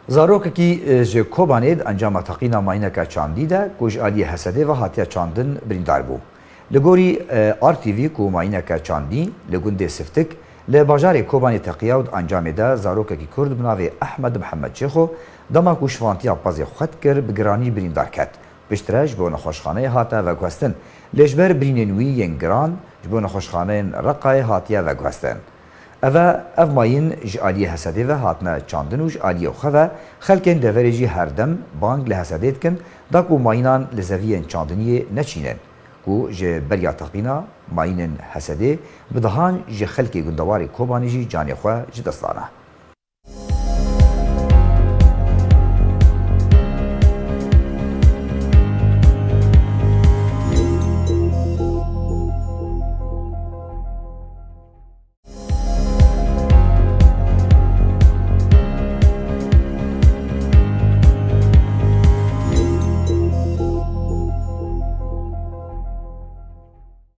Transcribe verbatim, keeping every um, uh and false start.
Zarokekî ji Kobanê di encama teqîna mayîneke çandî de ku ji aliyê Hesedê ve hatiye çandin birîndar bû. Li gorî R T V ku mayîneke çandî li gundê Siftik li bajarê Kobanê teqiya û di encamê de zarokekî Kurd bi navê Ehmed Mihemed Çêxo dema ku şivantiya pezê xwe dikir bi giranî birîndar ket. Piştre ji bo nexweşxaneyê hate veguhestin. Lê ji ber birînên wî yên giran ji bo nexweşxaneyên Reqayê hatiye veguhestin. Eve ev mayîn ji aliyê Hesedê ve hatine çandin û ji aliyê xwe ve xelkên deverê jî her dem bang li Hesedê dikin da ku mayînan li zeviyên çandiniyê neçînin ku ji beriya teqîna mayînên Hesedê bi dehan ji xelkê gundewarê Kobanê jî canê xwe ji dest dane.